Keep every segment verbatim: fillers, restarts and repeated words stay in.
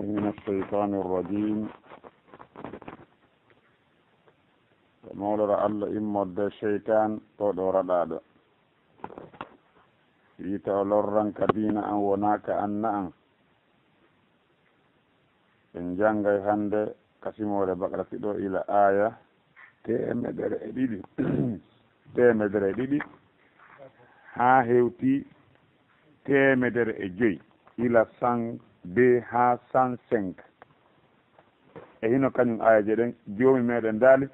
من الشيطان الرجيم. Ko mawlora Allah immorde seytaan, ɗo ɗo raɗaaɗo. Wiita o lorran ka diina an wonaa ka anna an. En janngay hannde ka simoore Baqara ɗo ila aaya teemedere e ɗiɗi, teemedere e ɗiɗi haa hewti teemedere e joy, ila cent deux haa cent cinq. E hino kañum aayeeje ɗen, Joomi meɗen daali,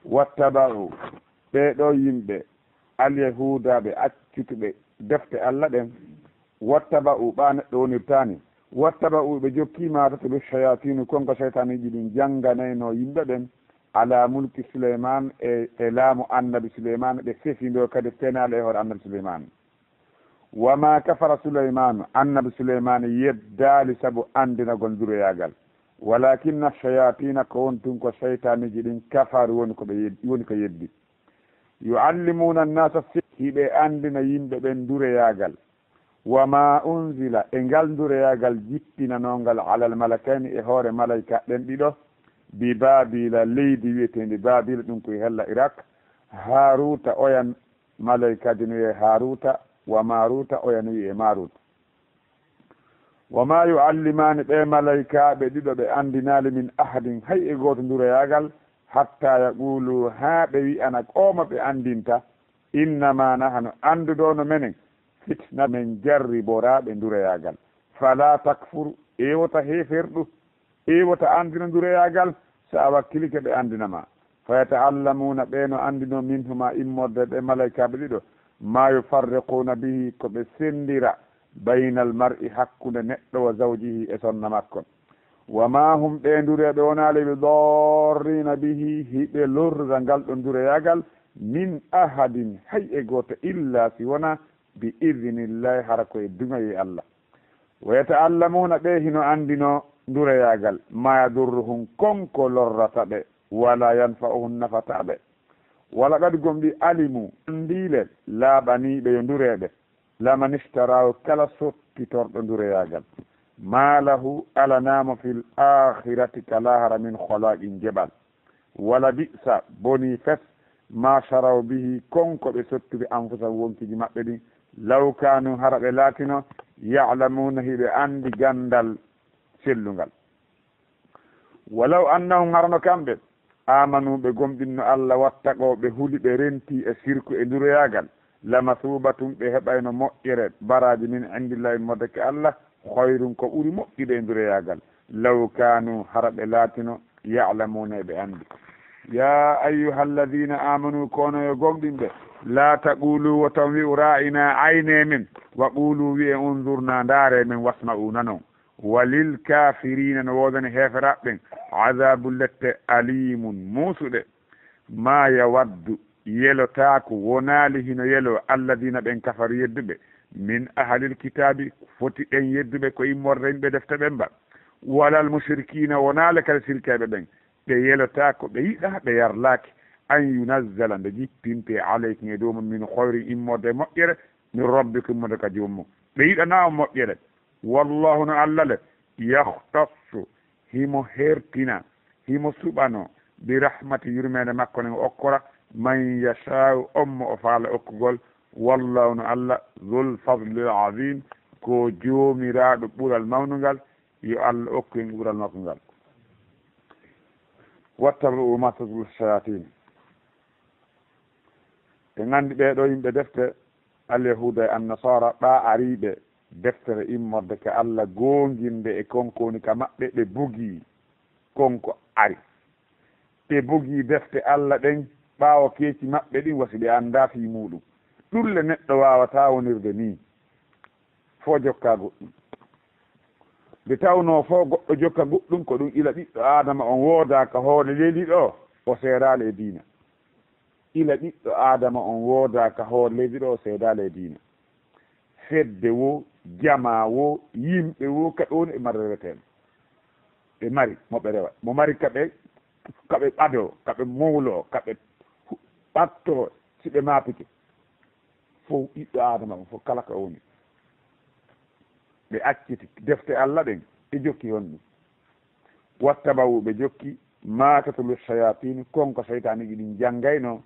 "Wattaba'u," ɓee ɗoo yimɓe, "alyahuudaaɓe," accutuɓe defte Alla ɗen, "wattaba'u," ɓaa neɗɗo wonirtaani, "wattaba'u," ɓe jokkii, "maa tatlu shayatiinu," kon ko seytaaneeji ɗin jannganayno yimɓe ɓen, "ala mulki Suleymaan," e, e laamu annabi Suleymaan, ɓe sefindoo kadi penaale e hoore annabi Suleymaan. "Wa maa kafara Suleymaanu," annabi Suleymaan yeddaali sabu anndinagol nduroyaagal. "Walaakinna shayatiina," ko won tun ko seytaaneeji ɗin, "kafaru," woni ko ɓe yed-, woni ko yeddi. "Yu'allimuuna annaasa si-," hiɓe anndina yimɓe ɓen nduroyaagal. "Wa maa unzila," e ngal nduroyaagal jippinanoongal, "alal malakayni," e hoore malayka ɓen ɗiɗo, "bi Baabiila," leydi wi'eteendi Baabiila, ɗum ko e hella Irak, "Haaruuta," oya malaykaji no wi'e Haaruuta, "wa Maaruuta," oya no wi'e Maaruuta. "Wa maa yu'allimaani," ɓee malaykaaɓe ɗiɗo ɓe anndinaali, "min ahadin," hay e gooto nduroyaagal, "hattaa yaquulu," haa ɓe wi'ana qoomo ɓe anndinta, "innamaa nahnu," anndu ɗoo no menen, "fitna," men jarriboraaɓe nduroyaagal. "Falaa takfur," e wota heeferɗu. E wota anndino nduroyaagal, so a wakkilike ɓe anndina ma. "Fa yata'allamuuna," ɓee no anndino, "minhumaa," immorde ɓe malaykaaɓe ɗiɗo, "maa yufarriquuna bihi," ko ɓe senndira, "baynal mar'i," hakkunde neɗɗo, "wa zawjihi," e sonna makko. "Wa maa hum," ɓee ndureeɓe wonaali, "bi darriina bihi," hiɓe lorrira ngal ɗon nduroyaagal, "min ahadin," hay e gooto, "illaa," si wonaa, "bi idnillaahi," hara ko e duŋayee Alla. "Wa yata'allamuuna," ɓee hino anndino nduroyaagal, "maa yadurruhum," kon ko lorrata ɓe, "wa laa yanfa'uhum," nafataa ɓe. "Wa laqad," gomɗii, "alimu," anndii le, laaɓaniiɓe yo nduree ɓe, "laman ishtaraahu," kala sottitorɗo nduroyaagal, "maa lahu," alanaa mo, "fil aakhirati," ka laahara, "min khalaaqin," geɓal. "Wa labi'sa," bonii fes, "maa sharaw bihi," kon ko ɓe sottiri, "anfusahum," wonkiiji maɓɓe ɗin, "law kaanu," hara ɓe laatino, "ya'lamuuna," hiɓe anndi ganndal sellungal. "Walaw annahum," harano kamɓe, "aamanu," ɓe gomɗinno Alla, "wattaqaw," ɓe huli, ɓe renti e sirku e nduroyaagal, "lamasuubatun," ɓe heɓayno moƴƴere, baraaji, "min indillaahi," immorde ka Alla, "khayrun," ko ɓuri moƴƴude e nduroyaagal, "law kaanu," hara ɓe laatino, "ya'lamuuna," eɓe anndi. "Yaa ayyuhalladiina aamanu," kono yo gomɗinɓe, "laa taqulu," wota on wi'u, "Ra'inaa, aynee men," "wa qulu," wi'ee, "unzurnaa, ndaaree men," "wasma'u," nanon. "Wa lil kaafiriina," no woodani heeferaaɓe ɓen, "azaabun," lette, "aliimun," muusuɗe. "Maa yawaddu," yelotaako, wonaali hino yeloo, "alladiina," ɓen, "kafaru," yedduɓe, "min ahlil kitaabi," foti ɓen yedduɓe ko immorde yimɓe defte ɓen ba, "walal mushrikiina," wonaali kadi sirkeeɓe ɓen, ɓe yelotaako, ɓe yiɗaa, ɓe yarlaaki, "an yunazzala," nde jippintee, "alaykum," e dow mon, "min khayrin," immorde moƴƴere, "min rabbikum," immorde ka joomum, ɓe yiɗanaa on moƴƴere. "Wallaahu," no Alla le, "yakhtassu," himo hertina, himo suɓano, "bi rahmati," yurmeende makko nden, o okkora, "man yashaa'u," on mo o faala okkugol, "wallaahu," no Alla, "zul fadlil aziim," ko joomiraaɗo ɓural mawnungal, yo Alla okku en ɓural makko ngal. "Wattaba'u maa tatlu shayaatiin." En anndi ɓee ɗoo yimɓe defte, Alyahuuda e Annasaara, ɓaa ariiɓe deftere immorde ka Alla, goonginde e kon ko woni ka maɓɓe, ɓe bugii kon ko ari. Ɓe bugii defte Alla ɗen ɓaawo keeci maɓɓe ɗin, wa si ɓe anndaa fii muuɗum. Ɗun le neɗɗo waawataa wonirde nii. Foo jokkaa goɗɗum. Nde tawnoo foo goɗɗo jokka goɗɗum, ko ɗum ila ɓiɗɗo Aadama on woodaa ka hoore leydi ɗoo, o seedaali e diina. Ila ɓiɗɗo Aadama on woodaa ka hoore leydi ɗoo, o seedaali e diina. Fedde woo, jamaa woo, yimɓe woo, ka ɗoon e mari reweteeɗo. Ɓe mari mo ɓe rewa. Mo mari ka ɓe, ka ɓe ɓadoo, ka ɓe mowloo, ka ɓe hu-, ɓattoo si ɓe maapike. Fof ɓiɗɗo Aadama on fof kala ka woni. Ɓe acciti defte Alla ɗen, Ɓe jokki honɗum? Wattaba'u, ɓe jokki, ma tatlu shayatin, kon ko seytaaniji ɗin janngayno,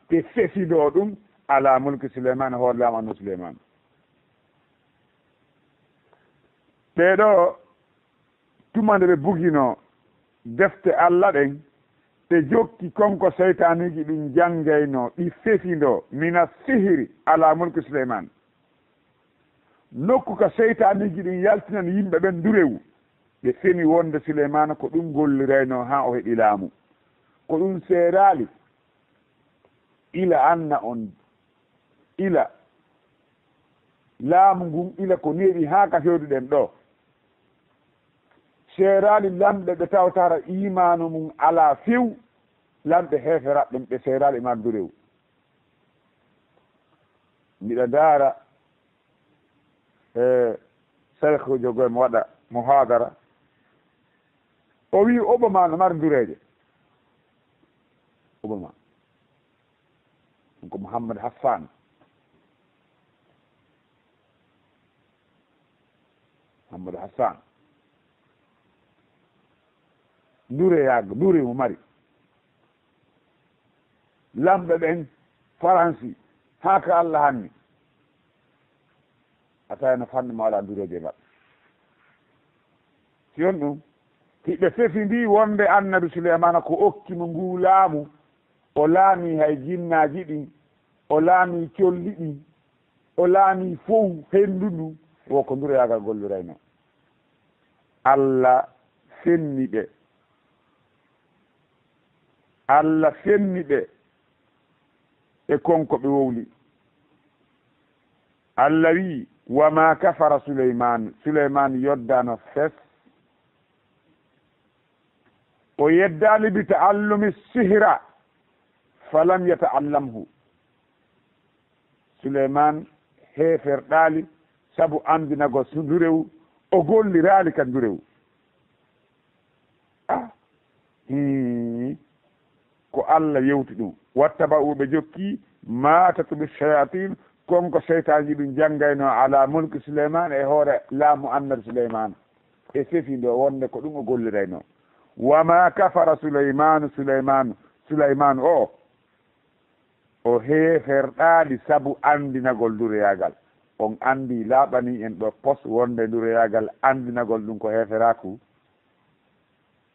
ɓe fefindoo ɗum, ala mulki Suleymaana, hoore laamu annabi Suleymaana. Ɓee ɗoo, tuma nde ɓe buginoo defte Alla ɗen, ɓe jokki kon ko seytaaniji ɗin janngaynoo, ɗi fefindoo, mina sihiri ala mulki Suleymaan. Nokku ka seytaaniji ɗin yaltinani yimɓe ɓen durewu, ɓe feni wonde Suleymaana ko ɗum golliraynoo haa o heɓi laamu. Ko ɗum seeraali. Ila anna on, ila laamu ngun, ila ko neeɓi haa ka fewduɗen ɗoo. Seeraali lamɓe ɓe tawtara iimaanu mum alaa few, lamɓe heeferaaɓe ɓen ɓe seeraali e mardurewu. Miɗa ndaara, e, Seykh jogo e mo waɗa muhaadara. O wi'i Obama no mari ndureeje. Obama. Ɗum ko Mouhammad Hassan. Mouhammad Hassan. Ndureyaago, ndure mo mari. Lamɓe ɓen Faransi, haa ka Alla hanni. A tawi no fannu ma wala ndureeje maɓɓe. Si on ɗum, hiɓe fefindii wonde annabi Suleymaana ko okki mo nguu laamu, o laamii hay jinnaaji ɗin, o laamii colli ɗin, o laamii fow henndu ndun, wo ko ndureyaagal golliraynoo. Alla fenni ɓe. Alla fenni ɓe e kon ko ɓe wowli. Alla wi'i, "Wa maa kafara Suleymaanu." Suleymaanu yeddaano fes. O yeddaali bi ta'allumi sihra, falam yata'allamhu. Suleymaan heeferɗaali sabu anndinagol su-, ndurewu, o golliraali ka ndurewu. Ah, hii, ko Alla yewti ɗum. "Wattaba'u", ɓe jokki, "maa tatlu shayatin", kon ko seytaanji ɗum janngaynoo, "ala mulki Suleymaan", e hoore laamu annabi Suleymaan. E fefi ndo wonde ko ɗum o golliraynoo. "Wa maa kafara Suleymaanu", Suleymaanu, Suleymaanu o, o heeferɗaali sabu anndinagol ndureyaagal. On anndi laaɓanii en ɗo pos wonde ndureyaagal anndinagol ɗum ko heeferaaku.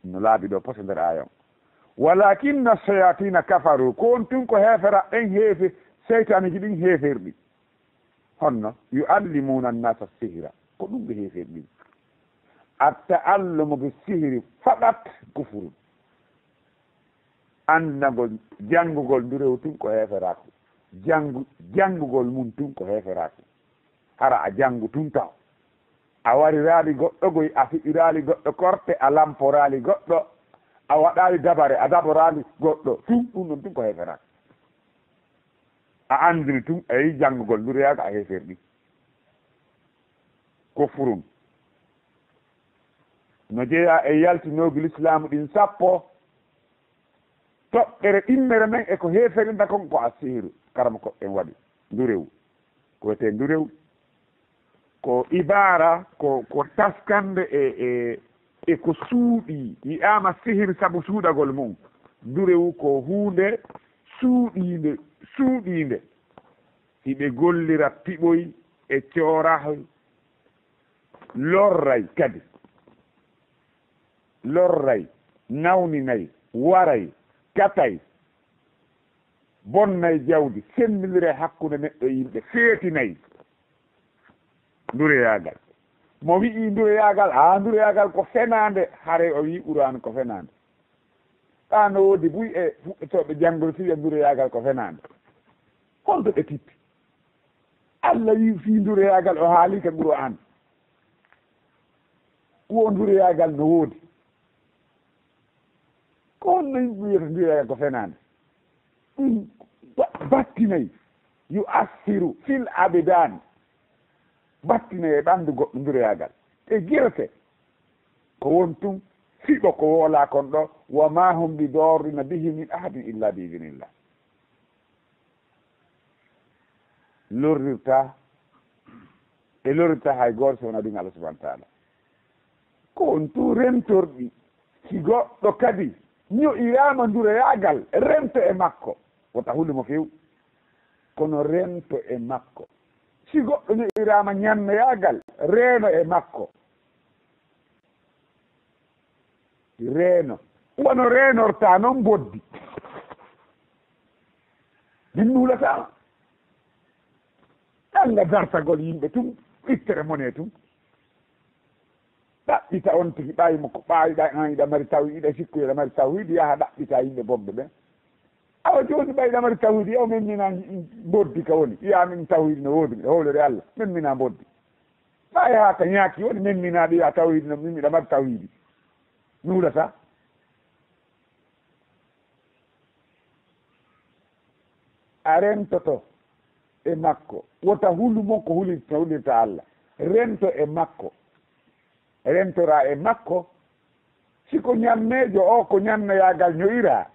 No laaɓi ɗo pos e nder aaya on. "Walaakinna shayaatiina kafaru", ko on tun ko heefera en heefe-, seytaaniji ɗin heeferɗi. Honno? "Yu'allimuuna annaasa sihra", ko ɗum ɓe heeferɗi. "At-ta'allumu bi sihri faqat kufrun." Anndinagol, janngugol ndurewu tun ko heeferaaku. Janngu-, janngugol mun tun ko heeferaaku. Hara a janngu tun taw. A wariraali goɗɗo goy, a fiɓiraali goɗɗo korte, a lamporaali goɗɗo, a waɗaali dabare, a daboraali goɗɗo. Tun, ɗum ɗon tun ko heeferaaku. A anndiri tun, a yehi janngugol ndureyaagal a heeferɗi. Kufrun. No jeyaa e yaltinoogi lislaamu ɗin sappo, toɓɓere ɗimmere men e ko heeferinta kon ko a sihiru, karamoko en waɗi ndurewu. Ko wiyetee ndurewu, ko ibaara, ko, ko taskannde e, e, e ko suuɗii, wi'aama sihir sabu suuɗagol mum. Ndurewu ko huunde suuɗiinde, suuɗiinde. Hiɓe gollira piɓoy e coorahay, lorray kadi. Lorray, nawninay, waray, katay, bonnay jawdi, senniliray hakkunde neɗɗo e yimɓe, feetinay. Ndureyaagal. Mo wi'i ndureyaagal, aa, ndureyaagal ko fenaande, haray o wi'i Qur'aana ko fenaande. Aa, no woodi buy e fuɗɗotooɓe janngude si wi'a ndureyaagal ko fenaande. Honto ɓe tippi? Alla wi'i fii ndureyaagal, o haalii ka Qur'aana. Wo ndureyaagal no woodi. Ko honno yimɓe wiyata ndureyaagal ko fenaande? Ɗum ba-, battinay, yu'assiru fil abdaan, battinay e ɓanndu goɗɗo ndureyaagal. E girete ko won tun, fiɓo ko woolaa kon ɗo, "wa maa hum bi doorrina bihi min ahadin illa bi idnillah." Lorrirta, ɓe lorrirta hay gooto si wonaa ɗum Allah subhanahu wa ta'ala. On tun rentorɗi. Si goɗɗo kadi ño'iraama nduroyaagal, rento e makko. Wota hulu mo few. Kono rento e makko. Si goɗɗo ño'iraama ñannoyaagal, reeno e makko. Reeno. Wano reenortaa non mboddi. Ɗin nuulataa. Ɗannga dartagol yimɓe tun, ittere mone tun. Ɗaɓɓita on tigi, ɓay mo ko ɓaawiɗa, an hiɗa mari taw-, hiɗa sikku hiɗa mari tawhiidi, yaha ɗaɓɓita yimɓe bonɓe ɓen. Awa jooni ɓay hiɗa mari tawhiidi, yaw memminaa mboddi ka woni. Wi'aa min tawhiidi no woodi, miɗo howlori Allah. Memminaa mboddi. Ɓay haa ka ñaaki woni memminaa ɗi, wi'aa tawhiidi no, min miɗa mari tawhiidi. Nuulataa. A rentoto e makko. Wota hulu mo ko hulirta, hulirta Allah. Rento e makko. Rentoraa e makko. Si ko ñanneejo o, ko ñannoyaagal ño'iraa.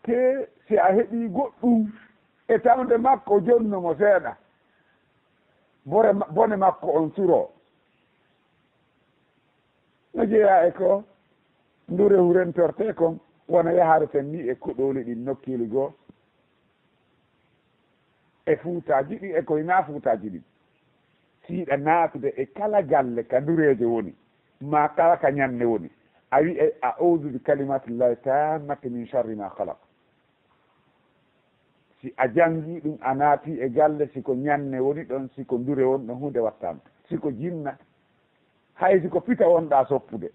Te si a heɓii goɗɗum e tawde makko, jonno mo seeɗa. Bore ma-, bone makko on suroo. No jeyaa e ko ndu rewu rentortee kon, wano yahareten ni e koɗooli ɗin nokkeeli goo, e fuutaaji ɗin, e ko hinaa fuutaaji ɗin. Si hiɗa naatude e kala galle ka ndureejo woni, maa kala ka ñanne woni, a wi'ay, "A'uudu bi kalimatillahi tammati min sharri ma khalaq." Si a janngii ɗum, a naatii e galle, si ko ñanne woni ɗon, si ko ndure woni ɗon, huunde wattaama. Si ko jinna, hay si ko fita wonɗaa soppude,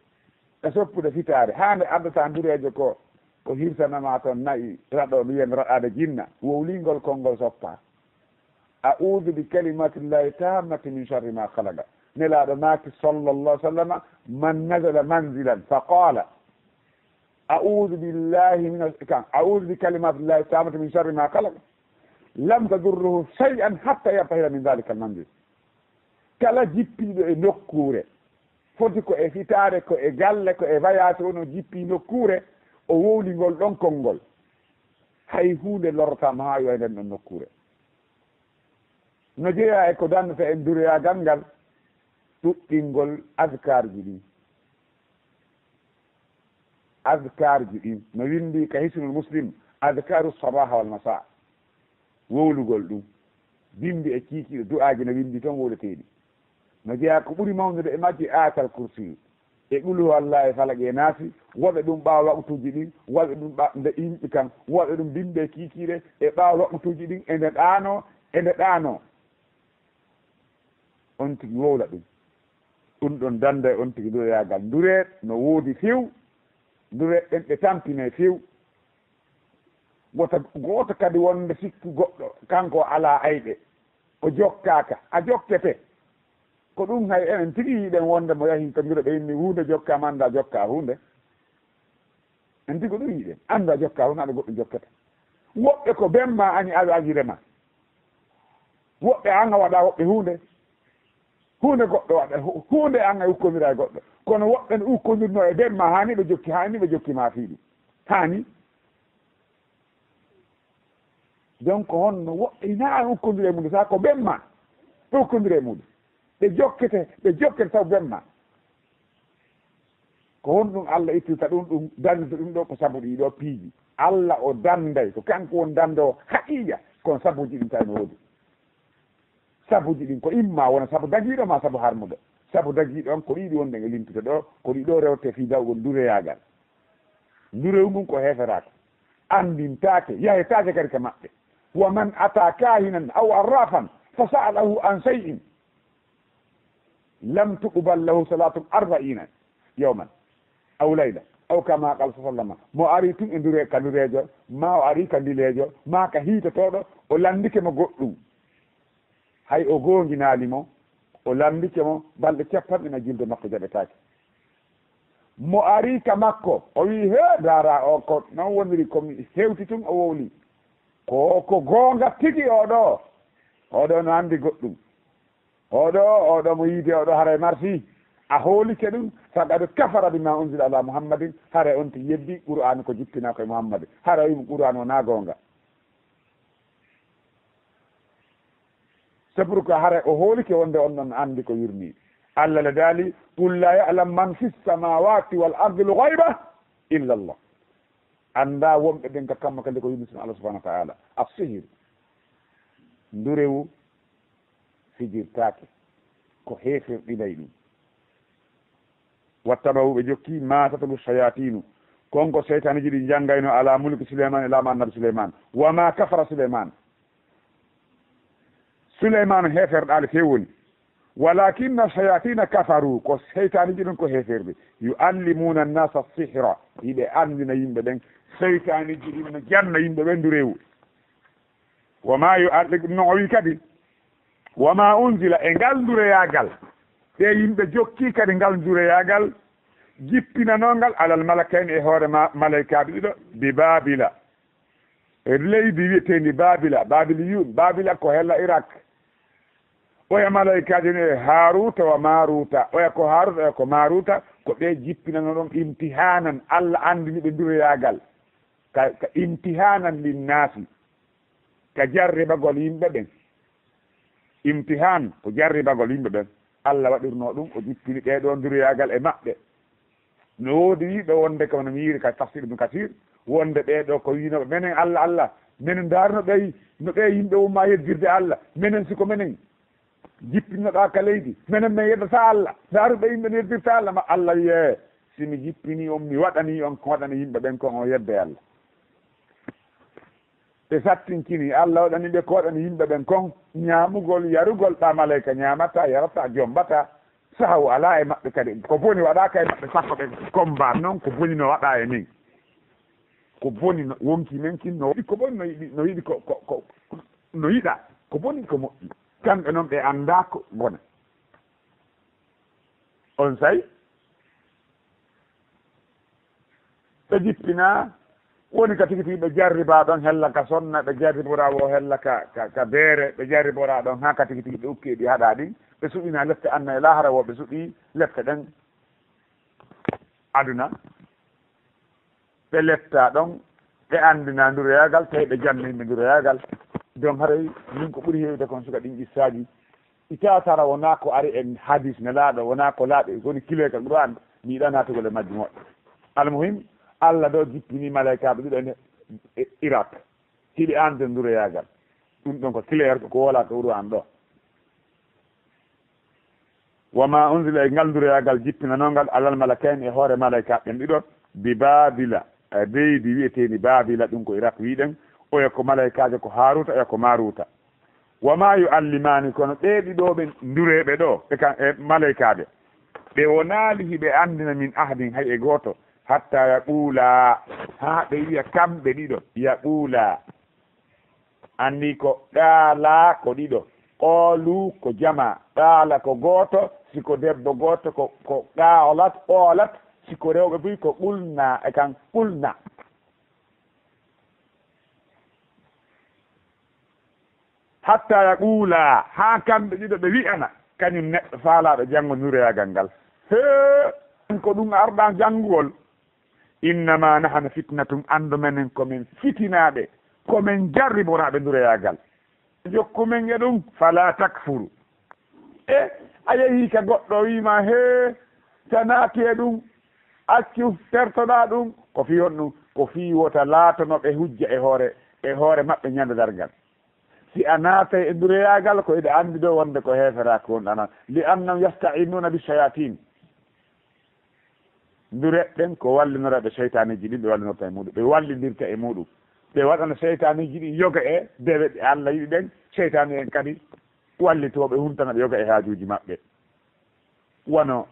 e soppude fitaare, haa nde addataa ndureejo ko, o hirsana ma toon na'i, raɗo, wiyen raɗaade jinna, wowlingol konngol soppaa. "A'uudu bi kalimatillahi tammati min sharri ma khalaqa." Nelaaɗo maaki, sallallahu alaihi wasallam, "Man nazala manzilan fa qala, a'uudu billahi min, kan, a'uudu bi kalimatillahi tammati min sharri ma khalaqa, lam tadurruhu shay'an hatta yartahila min dhalika al-manzil." Kala jippiiɗo e nokkuure, foti ko e fitaare, ko e galle, ko e vayaasi woni o jippii nokkuure, o wowli ngol ɗon konngol. Hay huunde lorrataa mo haa yowa e nden ɗon nokkuure. No jeyaa e ko danndata en duroyaagal ngal, ɗuɗɗingol adkaarji ɗin. Adkaarji ɗin no winndi ka Hisnul Muslim, adkaaru sabaha wal masa. Wowlugol ɗum, bimbi e kiikiiɗe, du'aaji no winndi toon wowleteeɗi. No jeyaa ko ɓuri mawnude e majji Aayatal Kursiyu, e Qul huwallahu e Falaq e Naasi, waɗa ɗum ɓaawo waqtuuji ɗin, waɗa ɗum ɓa-, nde yimɓe kan, waɗa ɗum bimbi e kiikiiɗe, e ɓaawo waqtuuji ɗin, e nde ɗaanoo, e nde ɗaanoo. On tigi wowla ɗum. Ɗum ɗon dannda e on tigi nduroyaagal. Nduree no woodi few, nduree ɗen ɗe tampinee few. Wota gooto kadi wonde sikku goɗɗo, kanko o alaa ayɓe, o jokkaaka, a jokkete. Ko ɗum hay enen tigi yiɗen wonde mo yahi to ndure ɓe inni huunde jokkaama, annda jokkaa huunde. En tigi ko ɗum yiɗen, annda jokkaa huunde, annda goɗɗum jokkata. Woɓɓe ko bemma ani awi awi rema. Woɓɓe an a waɗa woɓɓe huunde. Huunde goɗɗo waɗa, hu-, huunde an a ukkondiraa e goɗɗo. Kono woɓɓe no ukkondirnoo e bemma, haani ɓe jokki, haani ɓe jokki ma fii ɗum. Haani. Donc, honno woɓɓe ina an ukkondira e mum, sa ko bemma, ɓe ukkondira e mum. Ɓe jokkete, ɓe jokkete sabu bemma. Ko honɗum Allah ittirta ɗum, ɗum, dandita ɗum ɗo, ko sabu ɗii ɗo piiji. Allah o danday, ko kanko woni dandoowo haqiiqa, kono sabuuji ɗin tawi no woodi. Sabuuji ɗin ko imma wona sabu dagiiɗo ma sabu harmuɗo. Sabu dagiiɗo on ko ɗiɗi wonɗen e limtude ɗo, ko ɗi ɗo rewte fii dawgol ndureyaagal. Ndurewu ngun ko heeferaaku. Anndintaake, yahetaake kadi ka maɓɓe. "Wa man ata kahinan aw arrafan fa sa'alahu an shay'in lam tuqbal lahu salatu arba'ina yawman aw layla, aw kama qala sallallahu alaihi wasallam." Mo ari tun e ndure-, ka ndureejo, ma o ari ka ndileejo, ma ka hiitotooɗo, o lanndike mo goɗɗum. Hay o goonginaali mo, o lanndike mo, balɗe capanɗe na julde makko jaɓetaake. Mo ari ka makko, o wi'i, "He, ndaara o ko non woniri, ko mi hewti tun o wowli. Ko, ko goonga tigi o ɗo. O ɗo no anndi goɗɗum. O ɗo, o ɗo mo yiide o ɗo haray marsi. A hoolike ɗum, faqad kafara bima unzila ala Muhammadin, haray on tigi yeddi Qur'aanu ko jippinaa ko e Muhammad. Haray o wi'i Qur'aanu o na goonga." C'est pourquoi hara o hoolike wonde on ɗon anndi ko yurmii. Allah le daali, "Qul la ya'lam man fi samawati wal ardi l ghayba illa Allah." Annda wonɓe ɓen ka kamma kadi ko yimɓe sino Allah subhanahu wa ta'ala. As-sihir. Ndu rewu fijirtaake. Ko heeferɗinay ɗum. "Wattaba'u", ɓe jokki, "ma tatlu shayatinu", kon ko seytaaniji ɗi janngayno, "ala mulki Suleyman", e laamu annabi Suleyman. "Wa ma kafara Suleyman". Suleyman heeferɗaali few woni. "Walakinna shayatina kafaru", ko seytaaniji ɗum ko heeferɓe. "Yu'allimuna an-nasa sihra", hiɓe anndina yimɓe ɓen. Seytaaniji ɗum no janna yimɓe ɓen ndu rewu. "Wa ma yu'alli-", no o wi kadi, "Wa ma unzila", e ngal nduroyaagal. Ɓe yimɓe jokki kadi ngal nduroyaagal, jippinanongal alal malakayni, e hoore ma-, malaykaaɓe ɗiɗo, "bi Babila", e leydi wi'eteendi Babila, Babiliyun, Babila ko hella Irak. Oya malaykaajo ni e Haaruta wa Maaruta. Oya ko Haaruta, oya ko Maaruta, ko ɓe jippinano ɗon imtihaanan, Allah anndini ɓe nduroyaagal. Ka, ka imtihaanan linnaasi, ka jarribagol yimɓe ɓen. Imtihaan ko jarribagol yimɓe ɓen. Allah waɗirno ɗum, o jippini ɓee ɗoo nduroyaagal e maɓɓe. No woodi wi'uɓe wonde, ko no mi yiiri ka tafsir Ibn Kasir, wonde ɓee ɗoo ko wi'unooɓe, "Menen Allah, Allah, menen ndaaru no ɓee, no ɓee yimɓe umma yeddirde Allah, menen si ko menen jippinnoɗaa ka leydi, menen men yeddata Allah, ndaaru ɓee yimɓe no yeddirta Allah." Ma Allah wi'e, "Si mi jippini on, mi waɗani on ko waɗani yimɓe ɓen kon, on yedday Allah." Ɓe sattinkini, Allah waɗani ɓe ko waɗani yimɓe ɓen kon, ñaamugol, yarugol, ɓa malayka ñaamata, yarata, jombata, sahaw alaa e maɓɓe kadi. Ko boni waɗaaka e maɓɓe, sakko ɓe komba non, ko boni no waɗa e min. Ko boni no wonki men kin, no yiɗi ko boni, no yiɗi, no yiɗi ko, ko, ko, no yiɗa. Ko boni ko moƴƴi. Kamɓe non ɓe anndaa ko bona. On say, ɓe jippinaa, woni ka tigi tigi ɓe jarribaa ɗon, hella ka sonna, ɓe jarriboraa wo hella ka, ka, ka beere, ɓe jarriboraa ɗon haa ka tigi tigi ɓe ukki e ɗi haɗaa ɗin, ɓe suɓinaa lette anna e laahara wo, ɓe suɓii lette ɗen aduna. Ɓe letta ɗon, ɓe anndina nduroyaagal, tawi ɓe janna yimɓe nduroyaagal. Donc haray min ko ɓuri heewde kon suka ɗin qissaaji, i tatara wonaa ko ari en hadis nelaaɗo, wonaa ko laaɓi, woni kileeka Qur'an, mi yiɗaa naatugol e majji moƴƴo. Almuhim, Allah ɗo jippini malaykaaɓe ɗiɗo e, e Irak, hiɓe annde nduroyaagal. Ɗum ɗon ko clair, ko wala ko Qur'an ɗo. "Wa ma unzila", e ngal nduroyaagal jippinanongal, "alal malakayni", e hoore malaykaaɓe ɓen ɗiɗo, "bi Babila", e leydi wi'eteendi Babila, ɗum ko Irak wi'uɗen, oya ko malaykaajo ko Haaruta, oya ko Maaruta. "Wa ma yu'allimani", kono ɓee ɗiɗo ɓen ndureeɓe ɗo, e kan, e malaykaaɓe, ɓe wonaali hiɓe anndina, "min ahadin", hay e gooto, "hatta yaqula", haa ɓe wi'a kamɓe ɗiɗo, "yaqula". Anndi ko qaala ko ɗiɗo, qaalu ko jama, qaala ko gooto, si ko debbo gooto ko, ko qaalat, qaalat, si ko rewɓe buy ko qulna, e kan qulna. Hatta yaqula, haa kamɓe ɗiɗo ɓe wi'ana, kañum neɗɗo faalaaɗo janngo nduroyaagal ngal. Hee, ko ɗum arɗaa janngugol. "Innama nahnu fitnatun", anndu menen ko men fitinaaɓe, ko men jarriboraaɓe nduroyaagal. Jokku men e ɗum, "fala takfuru". E a yehii ka goɗɗo o wiima, "Hee, ta naati e ɗum, accu, tertoɗaa ɗum." Ko fii honɗum? Ko fii wota laatono ɓe hujja e hoore, e hoore maɓɓe ñande darngal. Si a naatay e nduroyaagal, ko eɗa anndi ɗo wonde ko heeferaaku wonɗo anan. "Li annahum yasta'inuuna bi shayatin." Ndureɗen ko wallinoraaɓe seytaaneeji ɗin, ɓe wallinorta e muɗum, ɓe wallindirta e muɗum. Ɓe waɗana seytaaneeji ɗin yoga e dewe ɗe Allah yiɗi ɗen, seytaane en kadi wallitoo ɓe huntana ɓe yoga e haajuuji maɓɓe. Wano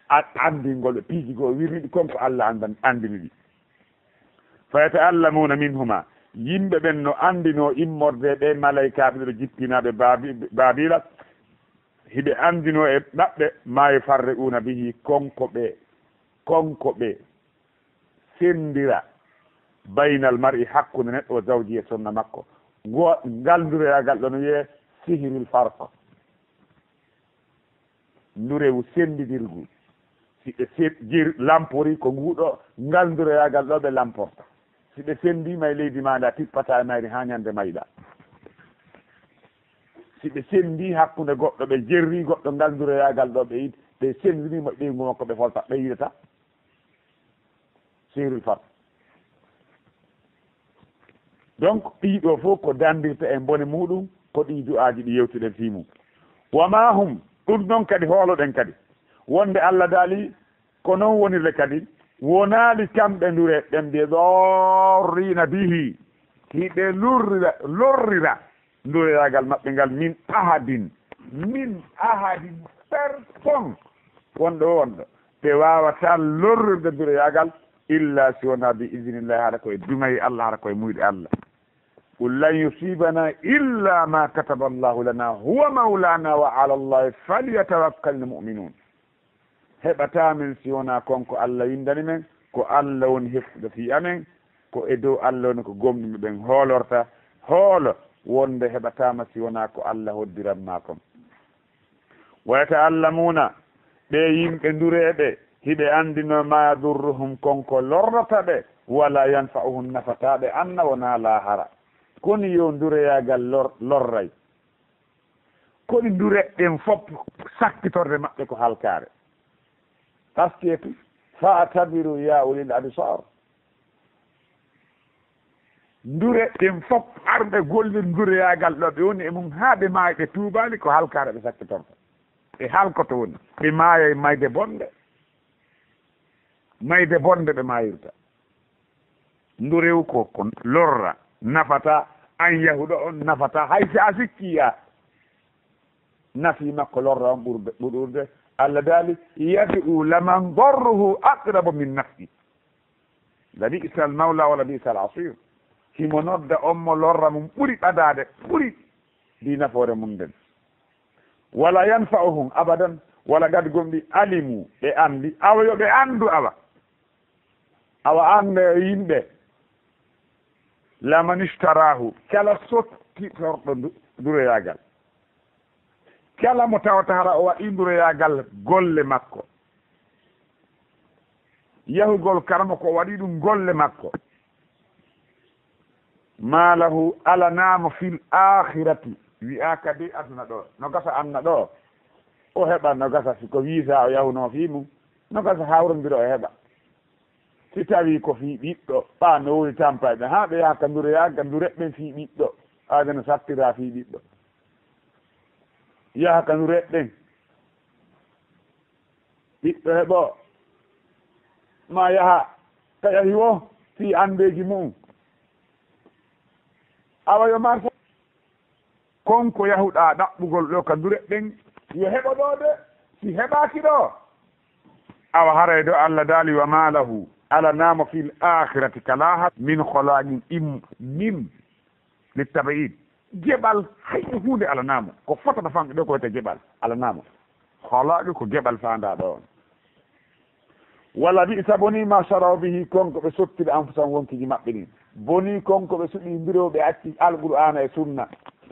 a-, anndingol ɓe piiji goo wirriɗi kon ko Allah anndan-, anndini ɗi. "Fa yata'allamuna minhuma", yimɓe ɓen no anndinoo immorde ɓe malaykaaɓe ɓe jippinaaɓe Baabi-, Baabila, hiɓe anndinoo e maɓɓe, "ma yufarriquna bihi", kon ko ɓe, kon ko ɓe senndira, "baynal mar'i", hakkunde neɗɗo, "wa zawji", e sonna makko. Ngo-, ngal nduroyaagal ɗon wi'ee sihrul farq. Ndurewu senndidirgu. Si ɓe se-, jir-, lampori ko nguuɗo, ngal nduroyaagal ɗo ɓe lamporta. Si ɓe senndiima e leydi maa ndaa, tippataa e mayri haa ñande mayɗaa. Si ɓe senndi hakkunde goɗɗo, ɓe jerri goɗɗo ngal nduroyaagal ɗo, ɓe yiɗi, ɓe senndini mo ɓeyngu makko, ɓe folta, ɓe yiɗata. Sihrul fat. Donc, ɗii ɗoo fof ko danndirta e bone muuɗum, ko ɗii du'aaji ɗi yewtuɗen fii mum. Wa maa hum, ɗum noon kadi hooloɗen kadi, wonde Allah daali, ko noon wonirde kadi, wonaali kamɓe ndureeɓe ɓen bi darrina bihi, hiɓe lurrira, lorrira nduroyaagal maɓɓe ngal, min ahadin, min ahadin, personne, wonɗo o wonɗo, ɓe waawataa lorrirde nduroyaagal, illa si wonaa bi idnillahi, haɗa ko e duŋayee Allah, haɗa ko e muuyɗe Allah. Qul lan yusibana illa ma kataba Allahu lana huwa mawlana wa ala Allahi falyatawakkalil mu'minun. Heɓataa men si wonaa kon ko Allah winndani men, ko Allah woni heftuɗo fii amen, ko e dow Allah woni ko gomɗinɓe ɓen hoolorta, hoolo wonde heɓataa ma si wonaa ko Allah hoddiran ma kon. Wa yata'allamuna, ɓee yimɓe ndureeɓe, hiɓe anndinoo ma yadurruhum, kon ko lorrata ɓe, wala yanfa'uhum, nafataa ɓe anna wonaa laahara. Koni yo nduroyaagal lor-, lorray? Koni ndureeɓe ɓen fof sakkitorde maɓɓe ko halkaare? Parce que, fa'tabiru ya ulil absar. Ndureeɓe ɓen fof arɓe golle nduroyaagal ɗo ɓe woni e mum haa ɓe maayi, ɓe tuubaali, ko halkaare ɓe sakkitorta. Ɓe halkoto woni. Ɓe maayay mayde bonde. Mayde bonde ɓe maayirta. Ndurewu ko, ko lorra, nafata, an yahuɗo on nafata, hay si a sikki a nafi makko lorra on ɓurde, ɓurɗurde. Allah daali, yad'u laman darruhu aqrabu min naf'i. Labi'sal mawla wa labi'sal asir. Himo nodda on mo lorra mum ɓuri ɓadaade, ɓuri di nafoore mum nden. Wala yanfa'uhum abadan, wala gad gomɗi alimu, ɓe andi, awa yo ɓe andu awa. Awa ande yimɓe, laman ishtarahu, kala sottitorɗo ndu-, nduroyaagal. Kala mo tawata hara o waɗi nduroyaagal golle makko. Yahugol karama ko waɗi ɗum golle makko. Ma lahu, alanaamo, fil akhirati, wi'aaka de aduna ɗo. No gasa anna ɗo, o heɓa, no gasa si ko visa o yahunoo fii mum, no gasa hawrondira o heɓa. Si tawii ko fii ɓiɗɗo, ɓaa no woni tampayɓe, haa ɓe yaha ka nduroyaa, ka ndureɓɓen fii ɓiɗɗo, aade no sattiraa fii ɓiɗɗo. Yaha ka ndureɓɓen. Ɓiɗɗo heɓo, ma yaha ka yahi wo, fii anndeeji mu'um. Awa yo marsa. Kon ko yahuɗaa ɗaɓɓugol ɗo ka ndureɓɓen, yo heɓo ɗo de, si heɓaaki ɗo. Awa haray ɗo Allah daali, wa ma lahu, alanaamo, fil akhirati, ka laaha, min khalaqin, im, min, li tabi'id. Geɓal, hay e huunde alanaamo. Ko fotata famɗude ɗo ko wiyetee geɓal, alanaamo. Khalaqi ko geɓal faandaa ɗo on. Wala bi'sa, bonii, ma sharaw bihi, kon ko ɓe sottiri anfusahum, wonkiiji maɓɓe ɗin. Bonii kon ko ɓe suɓii mbirow, ɓe acci Alqur'aana e Sunna.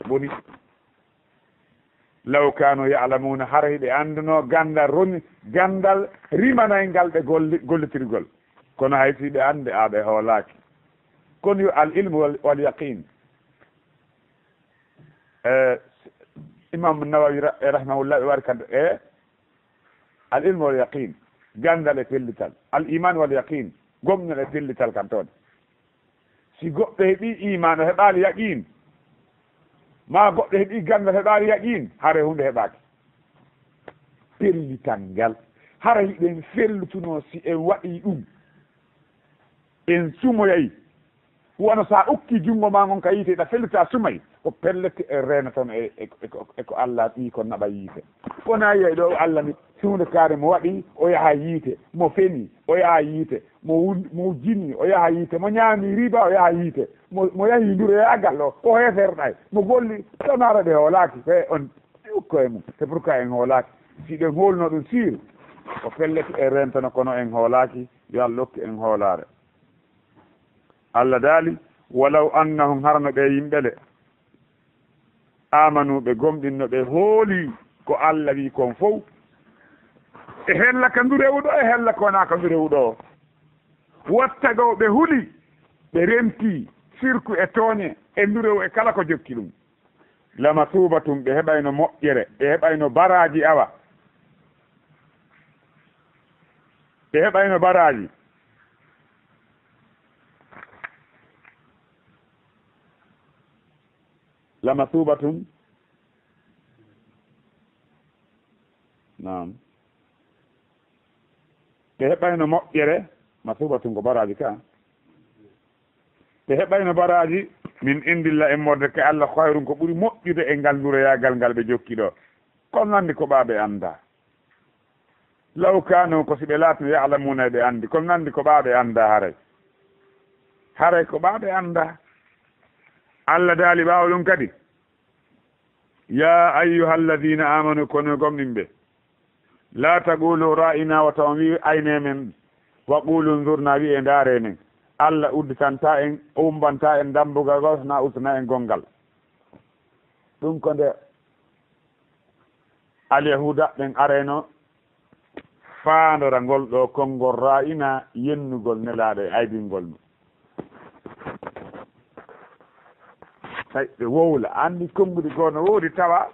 Bonii. Law kaanu ya'lamuuna, hara hiɓe anndunoo ganndal roni, ganndal rimanayngal ɓe golli-, gollitirgol. Kono hay si ɓe anndi, a ɓe hoolaaki. Kono yo al ilmu wal, wal yaqin. Eh, Imam Nawawi ra-, eh, rahimahullah, ɓe wari kadi, eh, al ilmu wal yaqin, ganndal e pellital. Al iman wal yaqin, gomɗinal e pellital kan toon. Si goɗɗo heɓii iman, o heɓaali yaqin, maa goɗɗo heɓii ganndal, heɓaali yaqin, hara huunde heɓaaki. Pellital ngal, hara hiɗen fellutunoo si en waɗii ɗum. En sumoyay. Wano sa ukki junngo ma ngon ka yiite, ɗa fellita sumay, ko pellet en reenatono e, e, e, e ko Allah ɓii kon naɓa yiite. Wona yiyay ɗo Allah ni, huunde kaare mo waɗi, o yaha yiite, mo feni, o yaha yiite, mo wun-, mo jinni, o yaha yiite, mo ñaami riba, o yaha yiite, mo, mo yahi nduroyaagal o, o heeferɗay, mo golli, tawnaara ɓe hoolaaki, ɓe on ukko e mum. C'est pourquoi en hoolaaki. Si ɗen hoolno ɗum sûr, ko pellet en reentano, kono en hoolaaki, yo Allah okku en hoolaare. Allah daali, walaw annahum, harno ɓe yimɓe le, amanu, ɓe gomɗinno, ɓe hooli ko Allah wi kon fow, e hella ka ndurewu ɗo, e hella ko wonaa ka ndurewu ɗo. Wattagaw, ɓe huli, ɓe renti sirku e tooñe, e ndurewu e kala ko jokki ɗum. Lamasuubatun, ɓe heɓayno moƴƴere, ɓe heɓayno baraaji awa. Ɓe heɓayno baraaji. Lamasuubatun. Naam. Ɓe heɓayno moƴƴere, masuubatun ko baraaji ka. Ɓe heɓayno baraaji min indilla immorde ka Allah, khayrun ko ɓuri moƴƴude e ngal duroyaagal ngal ɓe jokki ɗo. Ko nandi ko ɓaa ɓe anndaa. Law kaanu, ko si ɓe laatno, ya'lamuuna, ɓe anndi, ko nandi ko ɓaa ɓe anndaa haray. Haray ko ɓaa ɓe anndaa. Allah daali ɓaawo ɗum kadi, yaa ayyuhalladiina aamanu, kono gomɗinɓe, laa taqulu ra'ina, wata on wi'u aynee men, wa qulu unzurna, wi'ee ndaaree men. Allah udditantaa en, umbantaa en dambugal goo, na udditanaa en gonngal. Ɗum ko nde Alyahuuda ɓen arayno faandora ngol ɗoo konngol ra'ina, yennugol Nelaaɗo e aybingol mo. Tawi ɓe wowla, anndi konnguɗi goo no woodi, tawa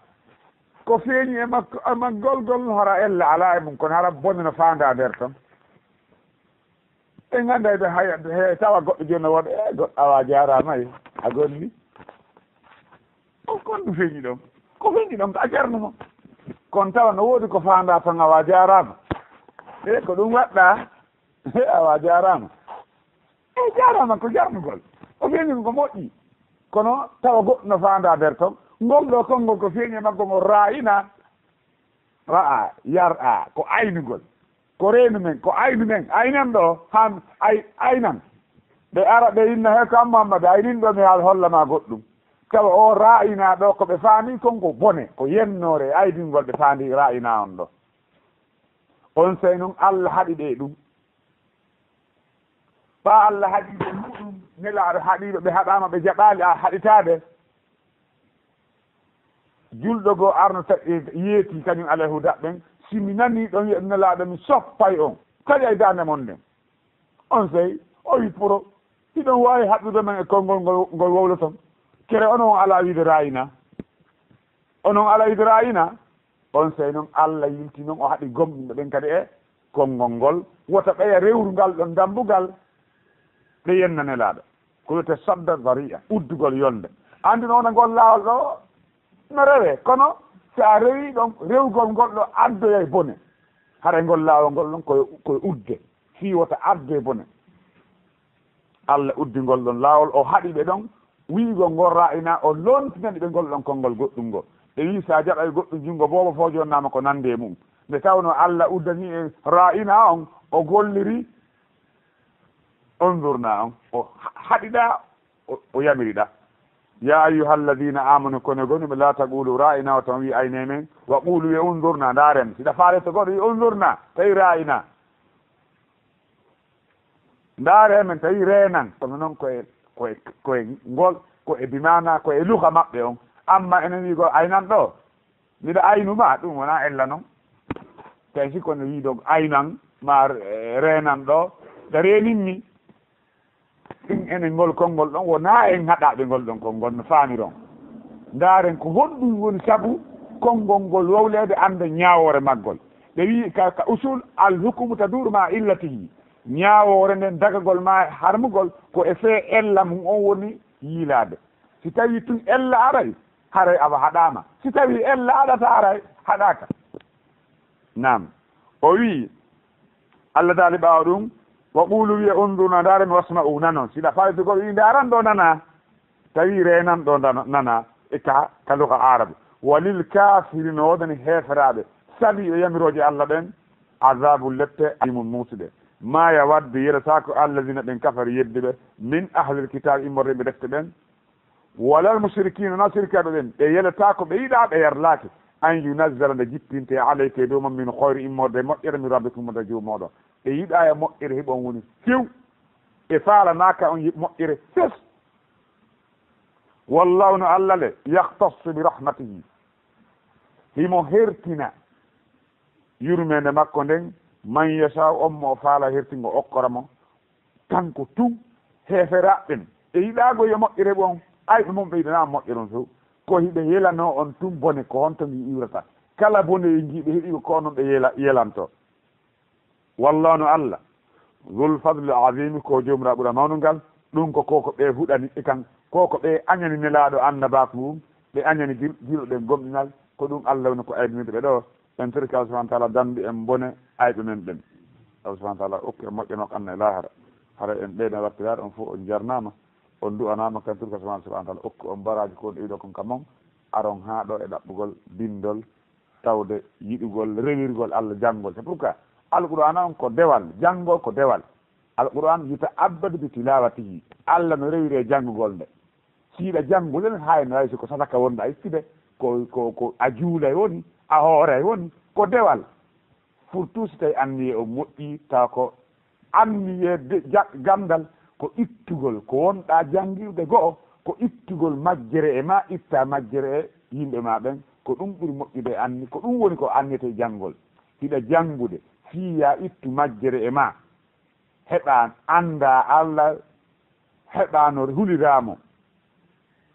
ko feeñi e makko, e maggol ngol, hara ella alaa e mum, kono hara bone no faandaa nder ton. En ngannday ɓe haya, he, tawa goɗɗo jooni no wooda, "Eh, goɗɗo, awa jaaraama, e, a golli." O, kon ɗum feeñi ɗon? Ko feeñi ɗon, ko a jarnuno. Kon tawa no woodi ko faandaa ton, awa jaaraama. E, ko ɗum waɗɗaa, e, awa jaaraama. E, jaaraama ko jarnugol. O feeñi ko moƴƴi. Kono tawa goɗɗo no faandaa nder ton. Ngol ɗoo konngol ko feeñi e maggo ngol ra'ina. Ra'a, yar'a, ko aynugol. Ko reenu men, ko aynu men. Aynan ɗoo, han, ay, aynan. Ɓe ara ɓe inna, "He, ko an Muhammad, aynin ɗoo mi haal holla ma goɗɗum." Tawa o ra'ina ɗoo ko ɓe faami kon ko bone, ko yennoore e aybingol ɓe faandi ra'ina on ɗoo. On sey non Allah haɗi ɓe ɗum. Ɓaa Allah haɗi ɓe muɗum, Nelaaɗo haɗi ɓe, ɓe haɗaama, ɓe jaɓaali a haɗitaade. Julɗo goo arno ta-, e, yeeti kañum Alyahuuda ɓen, si mi nanii ɗon wi'a ɗum Nelaaɗo, mi soppay on. Kadi ay daande mon nden. On sey, o wi, "Puro, hiɗon waawi haɓɓude men e konngol ngol, ngol wowloton? Kere onon on alaa wiide ra'ina? Onon alaa wiide ra'ina?" On sey non Allah yilti non, o haɗi gomɗinɓe ɓen kadi e konngol ngol, wota ɓeya rewru ngal ɗon dambugal, ɓe yenna Nelaaɗo. Ko wiyetee sadda zari'a, uddugol yolnde. Anndi no wona ngol laawol ɗoo no rewee, kono si a rewii ɗon, rewgol ngol ɗoo addoyay bone. Haray ngol laawol ngol ɗon koye, koye udde, fii wota addoy bone. Allah uddi ngol ɗon laawol, o haɗi ɓe ɗon, wi'ugol ngol ra'ina, o lontinani ɓe ngol ɗon konngol goɗɗum ngol. Ɓe wi'i, si a jaɓay goɗɗum junngo boobo foo, jooni naama ko nandi e mum. Nde tawnoo Allah uddanii en ra'ina on, o golliri unzurna on, o ha-, haɗiɗaa, o, o yamiriɗaa. Yaa ayyuhalladiina aamanu, kono gomɗinɓe, laa taqulu ra'ina, wata on wi'u aynee men, wa qulu, wi'ee unzurna, ndaaree men. Si ɗa faale to goɗɗo, wi'ee unzurna, tawi ra'ina. Ndaaree men, tawi reenan. Kono non ko e, ko e, ko e ngol, ko e bi maana, ko e luga maɓɓe on. Amma enen wi'ugol aynan ɗoo, miɗa aynu ma, ɗum wonaa ella non. Tawi si kono wi'ugol aynan, maa, eh, reenan ɗoo, ɗa reenin mi. Ɗum enen ngol konngol ɗon, wonaa en haɗaaɓe ngol ɗon konngol, no faamiron. Ndaaren ko honɗum woni sabu konngol ngol wowleede, annda ñaawoore maggol. Ɓe wi'i ka, ka usul, al hukumu taduru ma illatihi. Ñaawoore nden dagagol maa harmugol ko e fee ella mum on woni yiilaade. Si tawii tun ella aray, haray awa haɗaama. Si tawii ella aɗata aray, haɗaaka. Naam. O wi'i, Allah daali ɓaawo ɗum, wa qulu, wi'ee, unzurna, ndaaren, wasma'u, nanon. Si ɗa fawi to goɗɗo wi'i, ndaaran ɗoo, nanaa. Tawi reenan ɗoo, ndano-, nanaa. E ka, ka luga Aarabu. Wa lil kaafiriina, no woodani heeferaaɓe, saliiɓe yamirooje Allah ɓen, azaabu, lette, aliimun, muusuɗe. Ma yawaddu, yelataako, alladiina, ɓen, kafaru, yedduɓe, min ahlil kitaabi, immorde ɓe defte ɓen, walal mushrikiina, na sirkaaɓe ɓen, ɓe yelataako, ɓe yiɗaa, ɓe yarlaaki, an yunazzala, nde jippinte, alayka, e dow mon, min khayri, immorde moƴƴere, min rabbikum, wonde Joomi mooɗon. Ɓe yiɗaa e moƴƴere heɓon woni few. Ɓe faalanaaka on yi-, moƴƴere fes. Wallaahu, no Allah le, yakhtassu bi rahmatihi. Himo hertina yurmeende makko nden, man yashaa'u, on mo o faala hertingol okkora mo. Kanko tun, heeferaaɓe ɓen, ɓe yiɗaago yo moƴƴere ɓon, ay ɓe mon ɓe yiɗanaa moƴƴere on few. Ko hiɓe yelanoo on tun bone, ko honto ngi iwrata? Kala bone ngi ɓe heɓi ko, ko onon ɓe yela-, yelanto. Wallahu no Allah, Zul Fadlil Azimi, ko Joomiraaɗo ɓura mawnungal. Ɗum ko, ko, ko ɓe huɗani e kan, ko, ko ɓe añani Nelaaɗo annabaaku ngun, ɓe añani jul-, julɓe ɓen gomɗinal. Ko ɗum Allah woni ko aybinirɗo ɓe ɗo. En torike Allah subhanahu wa taala dandu en bone ayɓe men ɓen. Allah subhanahu wa taala okku en moƴƴo makko aduna e laahara. Hara en ɓeyda wattiraade, on fof on jarnaama, on du'anaama, kan torike Allah subhanahu wa taala okku on baraaji ko on iwɗo kon ka mon, aron haa ɗo e ɗaɓɓugol bindol, tawde yiɗugol, rewirgol Allah, janngol. C'est pourquoi Alqur'aana on ko dewal, janngol ko dewal. Alqur'aan yuta'abbadu bi tilawatihi. Allah no rewiri e janngugol nde. Si hiɗa janngude ne, hay no hay si ko sadaka wonɗa ittude, ko, ko, ko a juulay woni, a hooray woni, ko dewal. Surtout si tawi anniye on moƴƴi, tawa ko anniye de-, ja-, ganndal ko ittugol ko wonɗa janngirde go'o, ko ittugol majjere e ma, itta majjere e yimɓe ma ɓen, ko ɗum ɓuri moƴƴude e anni-, ko ɗum woni ko anniyete e janngol. Hiɗa janngude, fii ya ittu majjere e ma, heɓa annda Allah, heɓa no huliraamo.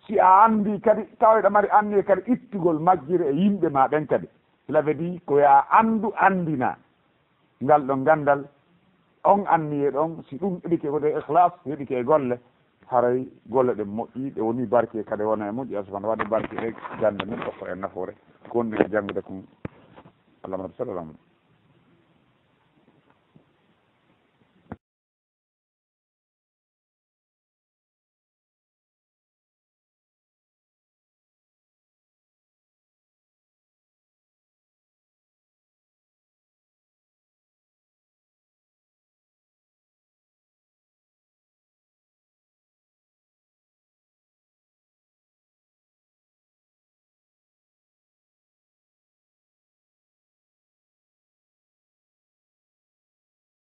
Si a anndi kadi, tawa hiɗa mari anniye kadi ittugol majjere e yimɓe ma ɓen kadi. Cela veut dire ko ya anndu, anndina. Ngal ɗon ganndal, on anniye ɗon, si ɗum heɓike ko e ikhlas, heɓike e golle, haray golle ɗen moƴƴi, ɗe woni barke kadi wona e mum, Allah subhanahu wa taala waɗa barke e gannde men, okka en nafoore. Ko wonde e janngude kon, Allahumma rabbi sallallahu